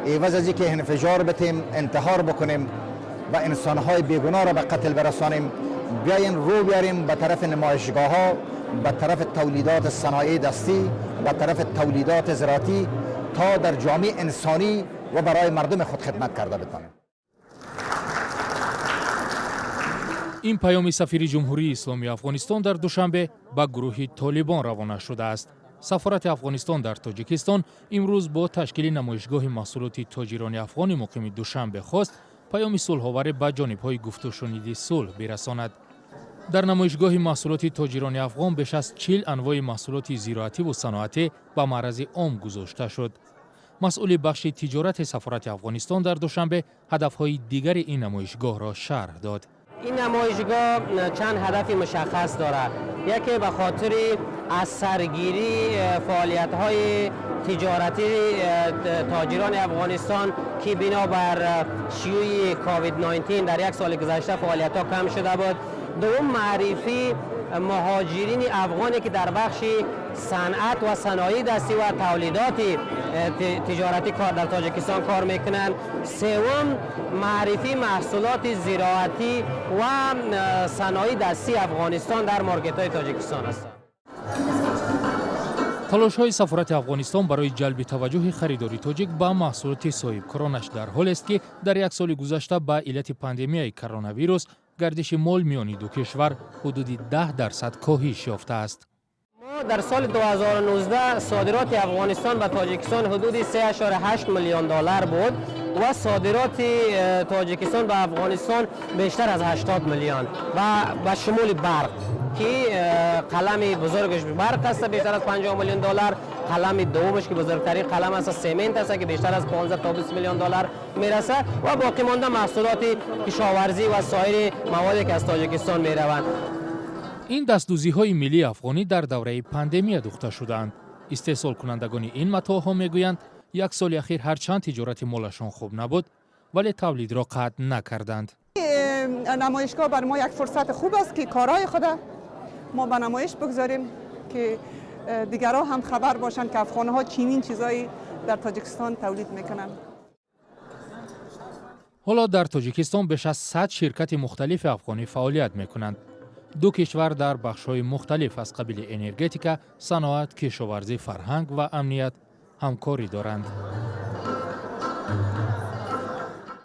عوض از اینکه انفجار بتیم، انتحار بکنیم و انسانهای بیگناه را به قتل برسانیم، بیاین رو بیاریم به طرف نمایشگاه ها، به طرف تولیدات صنایع دستی، به طرف تولیدات زراعتی تا در جامعه انسانی و برای مردم خود خدمت کرده بتانیم. Ин паёми сафири Ҷумҳурии Исломии Афғонистон дар Душанбе ба гурӯҳи Толибон равона шудааст. Сафорати Афғонистон дар Тоҷикистон имрӯз бо ташкили намоишгоҳи маҳсулоти тоҷирони афғони муқими Душанбе хост паёми сулҳоваре ба ҷонибҳои гуфтушуниди сулҳ бирасонад. Дар намоишгоҳи маҳсулоти тоҷирони афғон беш аз 40 анвои маҳсулоти зироативу саноатӣ ба маърази ом гузошта шуд. Масъули бахши тиҷорати сафорати Афғонистон дар Душанбе ҳадафҳои дигари ин намоишгоҳро шарҳ дод. Ин намоишгоҳ чанд ҳадафи мушаххас дорад. Яке ба хотири аз саргирии фаъолиятҳои тиҷоратии тоҷирони Афғонистон, ки бинобар шиюи ковид 19 дар як соли гузашта фаъолиятҳо кам шуда буд. Дуввум, маърифии муҳоҷирини афғоне, ки дар бахши санъат ва саноии дастӣ ва тавлидоти тиҷоратӣ кор дар Тоҷикистон кор мекунанд. Севум, маърифии маҳсулоти зироатӣ ва саноии дастии Афғонистон дар маркетҳои Тоҷикистон аст. Талошҳои сафорати Афғонистон барои ҷалби таваҷҷӯҳи харидори тоҷик ба маҳсулоти соҳибкоронаш дар ҳолест, ки дар як соли гузашта ба иллати пандемияи коронавирус гардиши мол миёни ду кишвар ҳудуди 10% коҳиш ёфтааст. Мо дар соли 2019 содироти Афғонистон ба Тоҷикистон ҳудуди 3,8 миллион доллар буд ва содироти Тоҷикистон ба Афғонистон бештар аз 80 миллион ва ба шумули барқ, ки қалами бузургаш барқ аст, бештар аз 50 миллион доллар. Қалами дуввумаш, ки бузургтарин қалам аст, семент аст, ки бештар аз 15 то 20 миллион доллар мерасад ва боқӣ монда маҳсулоти кишоварзӣ ва соири маводе, ки аз Тоҷикистон мераванд. Ин дастдӯзиҳои миллии афғонӣ дар давраи пандемия духта шудаанд. Истеҳсолкунандагони ин матоъҳо мегӯянд, як соли ахир ҳарчанд тиҷорати молашон хуб набуд, вале тавлидро қатъ накарданд. Намоишгоҳ бар мо як фурсати хуб аст, ки корҳои худа мо ба намоиш бигзорем, ки дигарҳо ҳам хабар бошанд, ки афғонҳо чунин чизҳое дар Тоҷикистон тавлид мекунанд. Ҳоло дар Тоҷикистон беш аз 100 ширкати мухталифи афғонӣ фаъолият мекунанд. Ду кишвар дар бахшҳои мухталиф аз қабили энергетика, саноат, кишоварзӣ, фарҳанг ва амният ҳамкорӣ доранд.